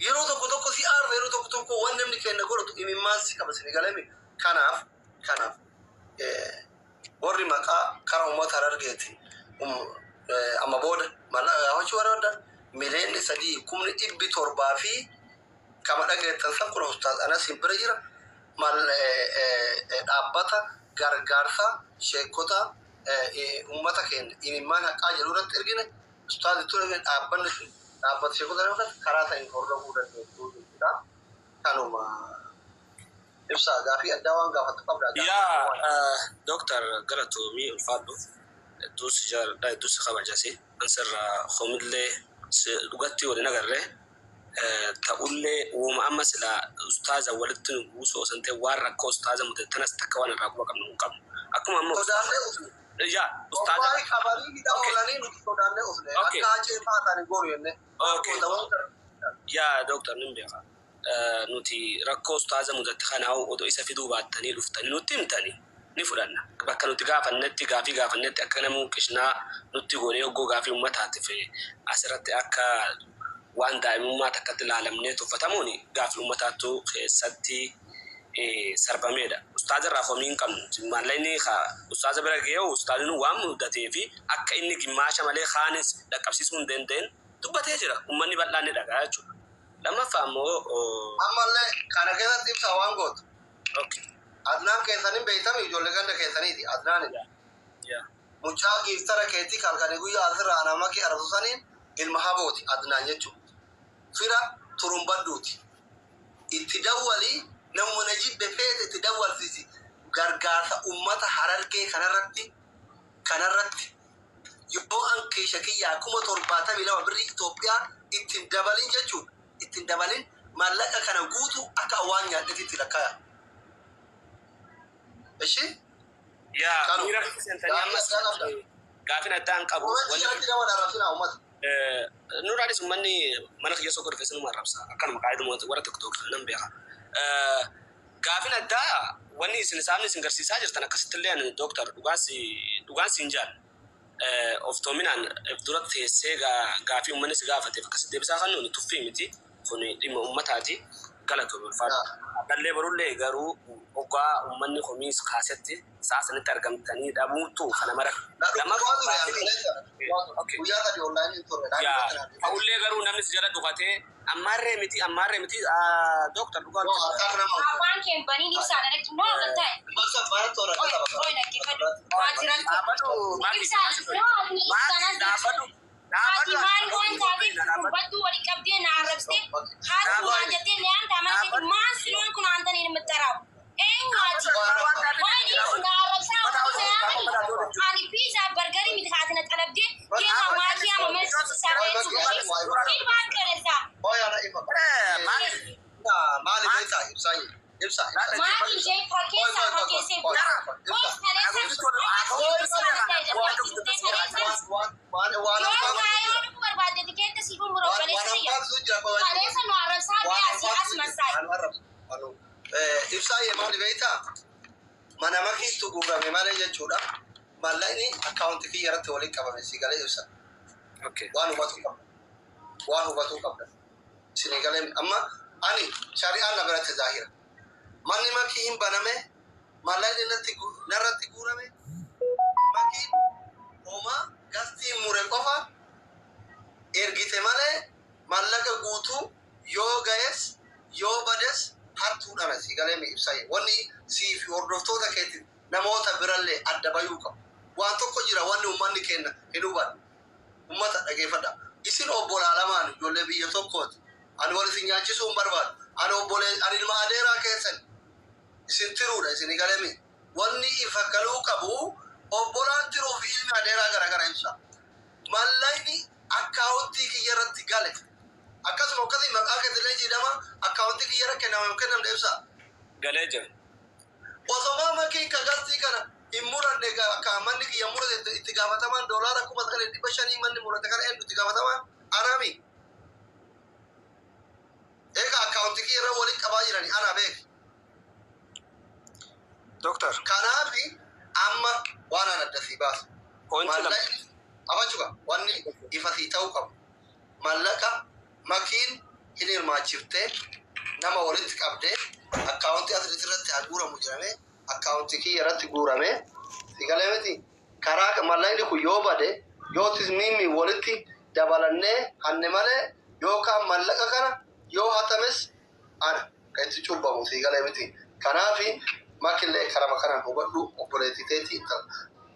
Yeroo tokko tokko si aarta, yeroo tokko tokko waan namni kenna godhatu imimmaan si qaba, si galame. Kanaaf warri maqaa kara uummata Harargeetiin amma booda mallaqa gaafachuu barbaadan, 3,700,000 fi kama dhageettan san kun Ustaaz Anas hin bira jira. Mal dhaabbata gargaarsa sheekota uummata keenya imimmaan haqaa jedhu irratti ergine, ustaazi ture, dhaabbanni sun dhaabbata sheekota irratti karaa saniin hordofuu dandeessu jechuudha. Kanuma ibsaa, gaafii addaa waan gaafattu qabda. Yaa Dooktar, galatoomii, ulfaadhu. Hedduu si jaaladha, hedduu si kabajasi. Ansirraa homillee dhugatti waliin agarree ta'ullee, uuma amma sila ustaaza walitti nu buusuu osoo hin ta'in, waan rakkoo ustaaza mudate tanas takka waan irraa quba qabnu hin qabnu. Akkuma amma Sodaannee usne. Yaa ustaaza. Wallahi qabanii hidha oolanii, nuti sodaannee usne. Akka hacee fa'aa goonu jenne. Okay. Yaa Dooktar, nin beeka. Nuti rakkoo ustaaza mudatte kanaa'u odoo isa fiduu baattanii dhuftanii nutti himtanii ni fudhanna. Bakka nuti gaafannetti, gaafii gaafannetti, akka namuu qishnaa nutti godhee, hoggoo gaafii uummataatiif asirratti akka waan daa'imummaa takkatti ilaalamnee tuffatamuun gaafii uummataattu keessatti sarbameedha. Ustaaza irraa komii hin qabnu. Maallaqni ustaaza bira ga'ee, ustaazni waan mudatee fi akka inni gimmaasha malee kaanis dhaqqabsiisuu hin danda'in dubbatee jira. Uummanni bal'aan ni dhaga'a jechuudha. Lammaffaa immoo Ammallee kana keessatti ibsaa waan gootu. Adnaan keessaniin beektami, ijoollee ganda keessaniiti. Adnaan mucaa giiftara keetii kalkanii guyyaa asirraa nama kee arabsu saniin ilma habooti Adnaan jechuudha. Fira turumbadduuti. Itti dawwalii, namuma na jibbe feete itti dawwalsiisi. Gargaarsa uummata Harargee kanarratti yoo an keesha kiyyaa 72,000 birrii Itoophiyaa ittiin dabalin jechuudha. Ittiin dabalin, maallaqa kana guutuu akka waan nyaadhetti itti lakkaaya. Ishi? Yaa Kanu. miira seentanii ammas Gaafii addaa qabda. Gaafin addaa hin qabu. Uummata jalatti nama arrabsina uummata. Nuraanis uummanni mana kiyya soo godhe sinuma arrabsa. Akkanuma qaayiduma warra tokko tokko nan beeka. Gaafin addaa wanni isin saamni isin garsiisaa jirtan akkasitti illee, ani Dooktar dhugaan siin jaal. Of toominaan dura teessee gaafii uummanni si gaafateef akkasitti deebisaa kan nuuni tuffii miti. Kun dhimma uummataati. Galatoomii, ulfaadha. Dhallee barullee garuu hoggaa uummanni komiis kaasetti sa'a sanitti argamtanii dhabuutu kana mara. Na dhukkubaa ture ani kaleessa. Guyyaa 3 online hin turre. Yaa ta'ullee garuu namni si jala dhukatee ammaarree miti, ammaarree miti, Dooktar, dhugaa. No, akkaaf nama. Afaan kee hin baniin, ibsaadha jechuun moo galtaa'e? Bakka bara toora Oi, qaba. oi, dhaggeeffadhu. Waajjiraan Dhaabbadhu. Ibsaa, no, ati ibsaanaan Dhaabbadhu. Ati maal waan taateef dubbadhu, walii qabdee na arrabsitee haati waan jettee ni aantaa mana keetti maan sinuun kun aantanii hin mixxaraawu. Eenyu ati? Waan ibsu na arrabsaa otoo yaamani. Ani piizaa bargarii miti haati na xalabdee keessa maakii ama mana isaa feetu ilmaan qeressaa. Oya na ifa. Maali beektaa, ibsaa ibsa ibsa. Maali ishee fakkeessaa fakkeessee Ois kaleessa Waan waan yoo kaayoo dhufuu barbaadde tikeetta siifuu muroo baleessa kiyya. Kaleessa nu arrabsaa bee asii as massaa'e. Ibsaa maali beektaa? Mana makiitu guurame malee jechuudha. Maallaqni akkaawuntii kiyya irratti waliin qabame, si galee ibsa. Waan hubatuu qabda. Waan hubatuu qabda. Isinii galee, amma ani shari'aan na biratti zaahira. Manni makii hin baname, maallaqni narratti guurame, makiin homaa gastii mure qofa ergite malee, maallaqa guutuu yoo ga'es yoo bades hattuudhaan, si galee mi ibsa. Wanni siif hordoftoota keetiin namoota birallee adda bayuu qabu. Waan tokko jira, wanni uummanni keenya hin hubanne. Uummata dhageeffadha. Isin obbolaa lamaan, ijoollee biyya tokkooti. Ani wal isin nyaachisuu hin barbaadu. Ani obbolee, ani ilma adeeraa keessan. Isin tiruudha, isin galemi. Wanni ifa galuu qabu, obbolaan tiruu fi ilmi adeeraa garagara ibsa. Mallaqni akkaawuntii kiyya irratti gale. Akkasuma akkasii maqaa keetillee jedhama, akkaawuntii kiyya irra kenname kennamne ibsa. Galee jira. Osoma makiin ka gastii kana hin muranne, akka manni kiyya murate, itti gaafatamaan doolaara 9,500 manni murate kana eenyu itti gaafatamaan? Anami. Egaa akkaawuntii kiyya irra waliin qabaa jirani ana beek. Dooktar. Kanaafi amma waan an adda sii baasu. Pointii lama. Maallaqni afachuka wanni ifa sii ta'uu qabu. Maallaqa makiin Hin hirmaachiftee nama walitti qabdee akkaawuntii asirratti irratti haa guuramu jedhamee akkaawuntii kiyya irratti guurame. Si galee miti, karaa mallaqni kun yoo bade yoo tismiimmi walitti dabalannee hanne malee yookaan mallaqa kana yoo hatames ana kan itti cubbamu, si galee miti. Kanaafi makillee karama kanaan hubadhu, obboleettii teetii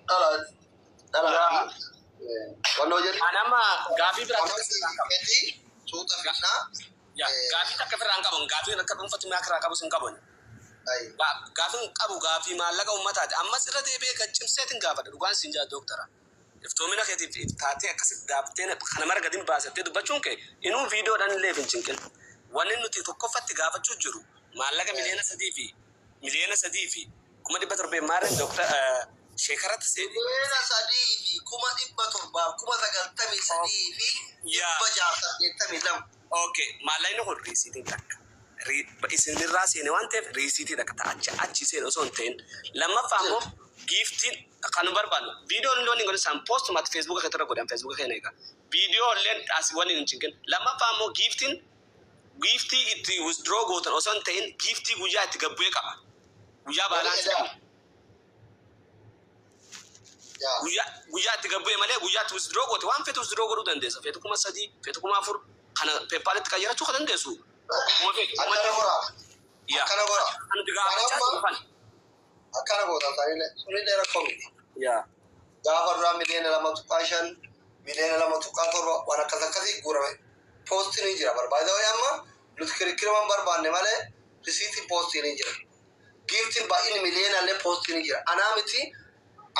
dhala dhalaa fi wannoo jedhu. Anama gaafii biraa takka sirraan qaba. Keetii suuta fidnaa. Yaa, gaafii takka firraan qaban, gaafii akka dhuunfatti mi'a qabus hin qaban. Gaafiin qabu gaafii maallaqa uummataati. Ammas irra deebi'ee gaccimseetiin gaafadha. Dhugaan siin jaa, dooktara. Iftoomina keetiif taatee akkasitti gaaftee kana mara gadi baasattee dubbachuun kee inuu viidiyoodhaan illee hin cinqin. Wanni nuti tokkoffatti gaafachuu jiru maallaqa 3,300,700 maarreen dooktar sheekaratti seeni. 3,793,682. Okay, maallaqni kun riisiitiin takka. Isinirraa seene waan ta'eef riisiitii takka ta'a achi achi seene osoo hin ta'in. Lammaffaa immoo giiftiin kan nu barbaannu viidiyoon illee wanni godhan isaan poostumatti feesbuuka keetti godhan, feesbuuka keenya egaa. Viidiyoo illee asii wanni hin cinqin. Lammaffaa immoo giiftiin giiftii itti withdraw gootan osoo hin ta'in giiftii guyyaa itti gabbu'ee qaba. Guyyaa baalaansii qaba. Guyyaa itti gabbu'e malee guyyaa itti withdraw goote waan feetu withdraw godhuu dandeessa. Feetu 3000, feetu 4000 kana PayPalitti qayyarachuu kan dandeessu. Kuma feetu. Akkana godha. Yaa. Akkana godha. Kan nuti gaafachaa jiru kana. Akkana goota isaaniillee sunillee rakkoo miti. Yaa. Gaafa duraa 2.5 miliyoona, 2.7 miliyoona waan akkas akkasii guurame. Poostiin ni jira barbaade wayii, amma nuti kirikirama barbaanne malee risiitiin poostiin ni jira. Giiftiin baay'inni miliyoona illee poostiin ni jira. Anaa miti,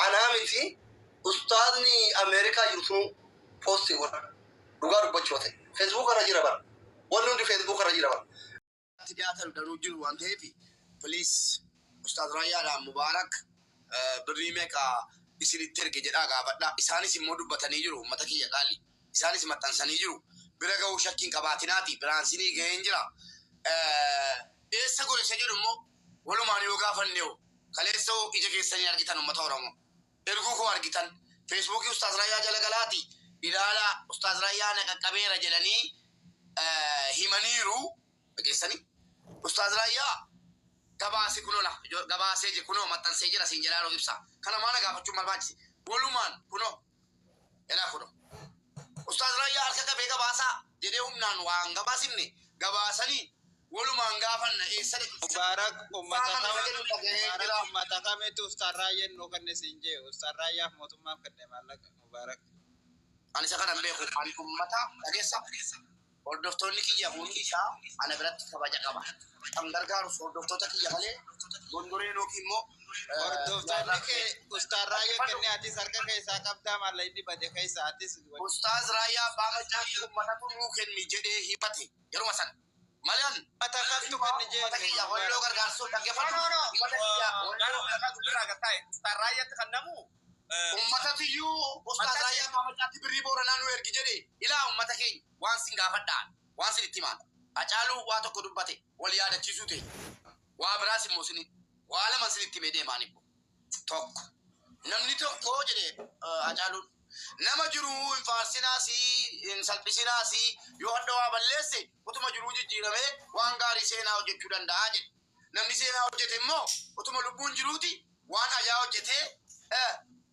anaa miti, ustaazni Ameerikaa jiru sun poostii godha. Dhugaa dubbachuu ta'e. Feesbuuk irra jira bara. Wanni hundi feesbuuk irra jira bara. Itti dhiyaatan danuu jiru waan ta'eef, please, Ustaaz Raayyaadhaan Mubaarak birrii meeqa isinitti erge jedhaa gaafadha. Isaanis immoo dubbatanii jiru, uummata kiyya qaali. Isaanis maxxansanii jiru. Bira ga'uu shakkiin qabaatinaati. Biraansinii ga'een jira. Eessa gore isa jedhu immoo walumaan yoo gaafanne hoo, kaleessa hoo ija keessanii argitan, uummata Oromoo. Erguu koo argitan. Feesbuukii Ustaaz Raayyaa jala galaati. Ilaalaa, Ustaaz Raayyaa na qaqqabeera jedhanii himaniiru. Dhageessanii. Ustaaz Raayyaa gabaase kunoo la gabaasee jira, kunoo maxxansee jira siin jalaa ibsa. Kana maana gaafachuun barbaachise. Walumaan kunoo elaa kunoo. Ustaaz Raayyaa harka qabee gabaasaa jedhee humnaan waan gabaasifne gabaasanii walumaan gaafanna eessa dhaqe. Mubaarak ummata Faama kama isa jedhu dhaga'ee Mubaarak jira. Ummata kamitu Ustaz Raayyaan nuu kenne siin jee? Ustaz Raayyaaf mootummaaf kenne maallaqa, Mubaarak. Ani isa kana hin beeku. Ani ummata dhageessa. Hordoftoonni kiyya hundi isaa ana biratti kabaja qaba. Kan gargaarus hordoftoota kiyya malee gondoreen yookiin immoo Hordoftoonni kee Ustaz Raayyaan kenne, atis harka keessaa qabdaa maallaqni bade keessa atis. Ustaaz Raayyaa Abbaa Maccaatti ummatatu nuu kenni jedhee himate yeruma sana. Malee ani Ummata kamtu kenne jee? ummata kiyya walloo gargaarsuu dhaggeeffadhu. No, no, no. Ummata kiyya Gara walloo biraa gattaa'e Ustaaz Raayyaatti kan namu ummatatiyyuu Ustaaz Raayyaa Abbaa Maccaatti birrii Booranaa nu ergi jedhee ilaa ummata keenya waan sin gaafadhaan waan sin itti himaan. Hacaaluu waa tokko dubbate wal yaadachiisuu ta'e. Waa biraas immoo sin waa lama sin itti himee deemaan immoo. Tokko namni tokko jedhe, Hacaaluun nama jiruu hin faarsinaasi, hin salphisinaasi, yoo hadha waa balleesse utuma jiruu jijjiiramee waan gaarii seenaa hojjechuu danda'a jedhe. Namni seenaa hojjete immoo utuma lubbuun jiruuti waan ajaa hojjetee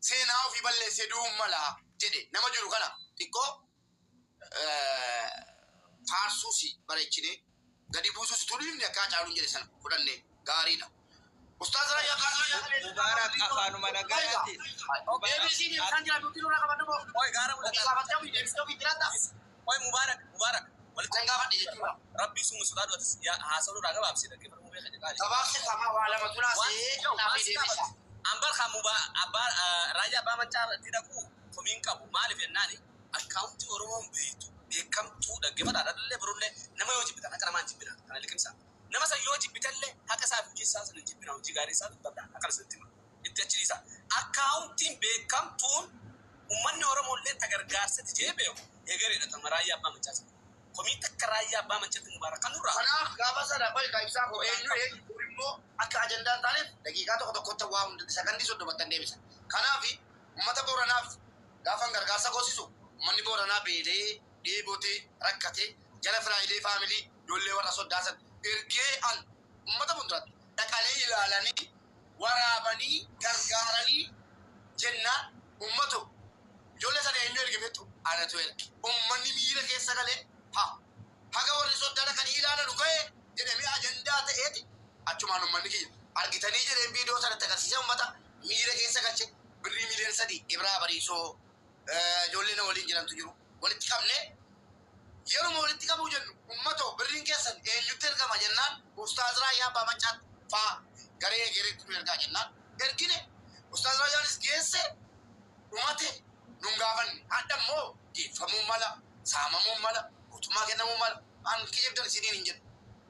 seenaa ofii balleessee du'uun mala jedhe. Nama jiru kana xiqqoo faarsuusi bareechinee gadi buusuus tuliifni akka Hacaaluun jedhe sana fudhanne gaariidha. Ustaaz Raayyaa Mubaarak afaanuma nagayaati. Deebisii deebisaan jira, nuti nurraa qabadhu moo? Oi gaara Ofii mul'ata. gaafachaa ofii deebisee ofii jiraata. Oi, Mubaarak, Mubaarak. Walitti Kan gaafadhe jechuudha. Rabbii summa sodaadhu, atis haasawuu irraa gabaabsee dhaggeeffadhu beeka jedhaa. Gabaabsi kamaa waa lama tunaasee naaf deebisa. Ambar kan mubaa abbaa Raayyaa Abbaa Maccaa itti dhaqu komiin qabu maaliif jennaani, akkaawuntii Oromoon beektu beekamtuu dhaggeeffadhaa dhallee birullee nama yoo jibbitan akka namaan jibbina kana liqimsa. Nama san yoo jibbitallee haqa isaa fi hojii isaa sana hin jibbina, hojii gaarii isaa dubbadha akka itti hima. Itti achi dhiisa. Akkaawuntiin beekamtuun uummanni Oromoo illee tagargaarsatti jee beeku eegareedha tama Raayyaa Abbaa Maccaa sana. Komii takka Raayyaa Abbaa Maccaatti Mubaarak kan nurraa. Kanaaf gaafa sana qoy ibsaa koo eenyu eenyu kun immoo akka ajandaan taaneef daqiiqaa tokko tokkotti waa hunda sakandii 30tti deebisa. Kanaaf uummata Booranaaf gaafan gargaarsa goosisu uummanni Booranaa beelee dheebotee rakkatee Jara Firaayilee family ijoollee warra soddaasan ergee an uummata fuulduratti dhaqanii ilaalanii waraabanii gargaaranii jennaan uummatu ijoollee sana eenyu erge beektu anatu erge. Uummanni miira keessa galee ha haga warri soddaa dhaqanii ilaalan ga'e jedhamee ajandaa ta'eeti achumaan uummanni kiyya argitanii jedheen viidiyoo sanatti agarsiisee uummata miira keessa galche birrii miliyoona 3 Ibraa Bariisoo ijoollee na waliin jirantu jiru walitti qabnee yeruma walitti qabuu jennu uummatoo birriin keessan eenyutti ergama jennaan Ustaaz Raayyaa Abbaa Maccaatti faa garee gereetti nu ergaa jennaan ergine Ustaaz Raayyaanis geesse dhumate nun gaafanne hadha immoo geeffamuu mala saamamuu mala mootummaa kennamuu mala an kijibdan isiniin hin jedhu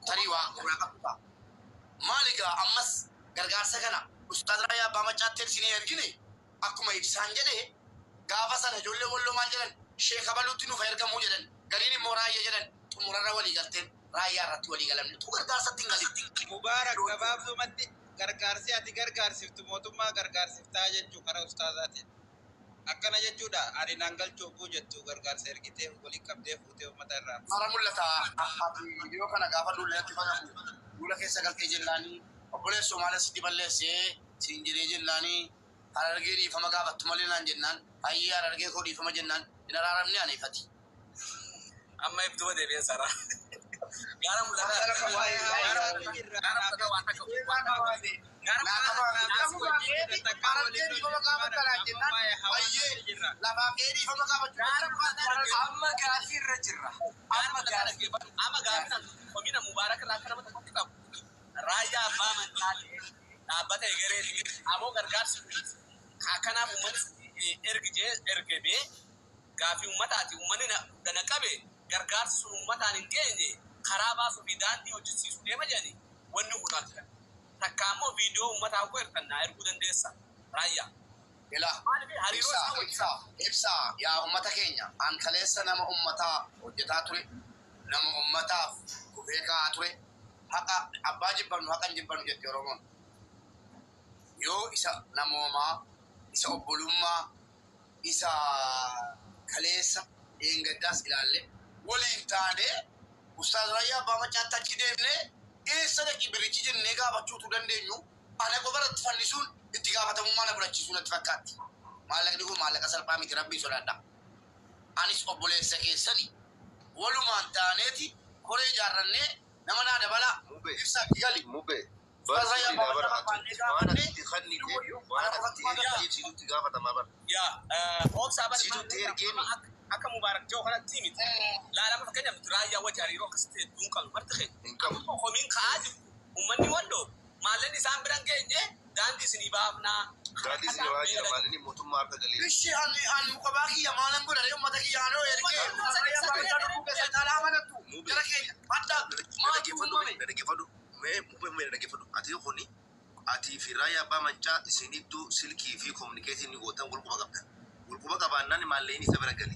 tarii waa gurraa qabdu ta'a. Maali egaa ammas gargaarsa kana Ustaaz Raayyaa Abbaa Maccaatti isinii ergine akkuma ibsaan jedhe gaafa sana ijoollee walloo maal jedhan sheeka baluutti nuuf ergamuu jedhan gariin immoo raayyaa jedhan xumurarra walii galteen raayyaa irratti walii galamne tu gargaarsatti hin galin. Mubaarak gabaabdumatti gargaarsi ati gargaarsiftu mootummaa gargaarsiftaa jechuu karaa ustaazaatiin. Akkana jechuudha ani naan galchuu oguu jettu gargaarsa ergitee walii qabdee fuutee uummata irraa. Mara mul'ata ati yoo kana gaafa duulatti fagamu duula keessa galtee jennaanii obboleessoo maal asitti balleessee siin jedhee jennaanii harargee dhiifama gaafattu malee naan jennaan hayyee harargee koo dhiifama jennaan hin araaramne ani ifati. Amma ibduba deebi'een saraa. Gaara mul'ataa. Gaara mul'ataa waan takka. Gaara Harargee dhiifama gaafatta naan jennaan hayyee lafaa kee dhiifama gaafachuu Amma gaafii irra jirra. Amma gaafii. Amma gaafii komina Mubaarak irraa akka nama tokkotti qabu. Raayyaa abbaa amantaa dhaabbata egeree aboo gargaarsi akkanaaf uummanni ergijee ergebee gaafii uummataati uummanni dana qabe gargaarsi sun uummataan hin geenye karaa baasuu fi daandii hojjechiisuu deema jedhani wanni kun akka takka ammoo viidiyoo uummataa koo ergannaa erguu dandeessa raayyaa. Ilaa Maaliif hariiroo ibsaa isaa wajjin ibsaa ibsaa yaa ummata keenya an kaleessa nama ummataa hojjetaa ture nama ummataaf kufee ka'aa ture haqa abbaa jibbannu haqa hin jibbannu jetti Oromoon. Yoo isa namoomaa isa obbolummaa isa kaleessa dheengaddaas ilaalle waliin taanee Ustaaz Raayyaa Abbaa Maccaatti achi deemnee eessa dhaqi birichi jennee gaafachuutu dandeenyu ana qofa irratti fannisuun itti gaafatamummaa na fudhachiisuu natti fakkaatti. Maallaqni kun maallaqa salphaa miti rabbii sodaadha. Anis obboleessa keessani walumaan taaneeti koree ijaarrannee nama naa dabalaa Mube. ibsaa gali. Mube. Ustaaz Raayyaa Bara Abbaa bara Macaa ati barbaannee waan gaafannee ati kannite waan ati ergiteef situtti gaafatamaa bara. Yaa obsaa bari Situtti ergeemi. Akka Mubaarak jiru kanatti miti. Laalama fakkeenyaaf nuti raayyaa wajji hariiroo akkasitti hedduu hin qabnu marti keenya. Hin qabnu. Amma komiin ka'aa jirtu uummanni walloo maalleen isaan bira hin geenye daandii isinii baafnaa. Daandii isin waa jira maalini mootummaa harka galee. Ishi ani ani muka kiyya maalan godha ree ummata kiyya anoo ergee Ustaaz Raayyaa Abbaa Macaa lubbuu keessa caalaa amanattu Mube. jara keenya adda Na maaltu dhaggeeffadhu uumame. na dhaggeeffadhu mee mube mee na dhaggeeffadhu ati kuni ati fi raayyaa abbaa mancaa isinittu silkii fi kominikeetii ni gootan wal quba qabdan. Wal quba qabaannaan maalleen isa bira gale.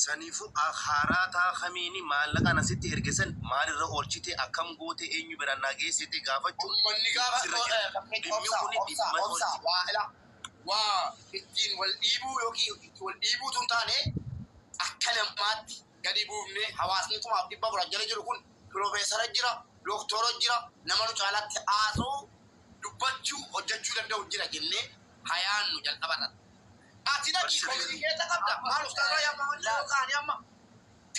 Saniifuu haaraa taa kamiini maallaqa asitti ergesan maalirra oolchite akkam goote eenyu biraan naa geessite gaafachuun Uummanni gaafa sirra jira. fakkeenya Dhimmi obsaa kuni obsaa dhimma obsaa waa ila waa ittiin wal dhiibuu yookiin itti wal dhiibuutu hin taane akka namaatti gadi buufnee hawaasni 400,000 jala jiru kun piroofeesara jira dooktora jira nama nu caalaatti haasa'uu dubbachuu hojjechuu danda'u jira jennee hayaannu jalqaba irratti. Ati dhaqii kominikeeta qabda maal ustaaz Raayyaa Abbaa Macaa yoo ka'anii amma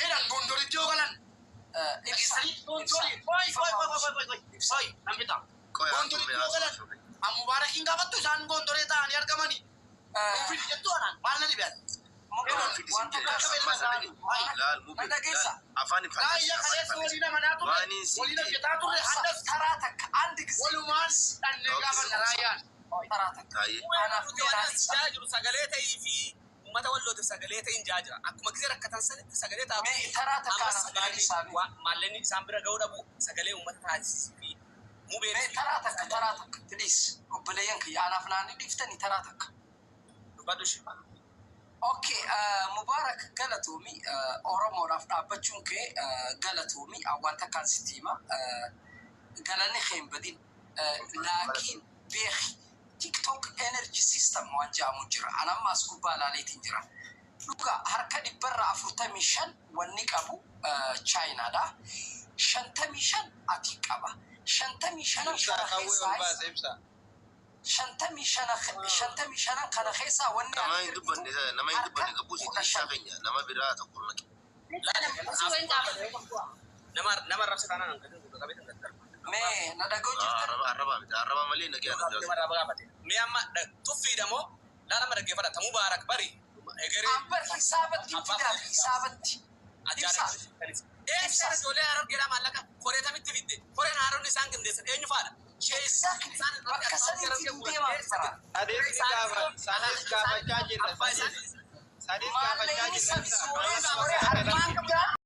fedhan gondoritti yoo galan Ibsa. dhageessanii gondorii qoy qoy qoy qoy qoy qoy qoy nan bitaa. Qoy Gondoritti yoo galan an Mubaarakiin gaafattu isaan gondoree ta'anii argamanii. Nuufidi jettu anaan maal na dhibe ati? Fidi sin jedhe amma sana laal mube Na dhageessa. afaan hin Raayyaa kaleessa waliin amanaa turre Waan hin waliin hojjetaa turre Haddas karaa takka አንድ ጊዜ walumaan dhannee gaafanna raayyaan. karaa takka. Taayee. Anaaf Nuti waan as jaa jiru sagalee ta'ii fi uummata wallootiif sagalee ta'in jaa jira. Akkuma gisee rakkatan sanitti sagalee ta'a. Mee taraa takka Ammas anaaf gaarii saamee. maalleen isaan bira ga'uu dhabu sagalee uummata taasisii fi mubeen Mee taraa takka please obboleeyyan kiyya anaaf naanni dhiiftanii taraa takka. dubbadhu ishee. Okay, Mubaarak galatoomi Oromoodhaaf dhaabbachuun kee galatoomi waan takkaan sitti hima. Galanni kee hin badin. Laakiin beeki TikTok energy system waan jedhamu jira. Ani amma as gubbaa ilaaleetiin jira. Dhuga harka 45% wanni qabu Chaayinaadha. 55 ati qaba. 55 Ibsaa kana qawwee ol keessaa baase ibsaa. 55 kana keessaa wanni Nama ati hin dubbanne ergitu nama hin harka dubbanne qabu kudha ibsaa shan. keenya nama biraa tokko naqe. Nama nama arrabsa taanaan hanqatee guutuu qabee kan darba. Mee na dhaga'u jirtan? Arraba arraba miti arraba malee nagee ana Nama arraba gaafate. Mee amma tuffiidha moo laala dhaggeeffadha. Ta Mubaarak bari egeree Ambar hisaabatti fidaa hisaabatti. Ibsaa. Eessa ijoollee Harargeedhaa maallaqa koree tamitti fidde? Koreen haaronni isaan qindeessan eenyu faadha? Exactly. Bakka sanitti fiduu deemaa jira. Sadiis ni gaafa sadiis gaafachaa jirra sadiis. Sadiis gaafachaa Maallaqni jirra sadi ibsaa. suuree suuree harkaan guddaa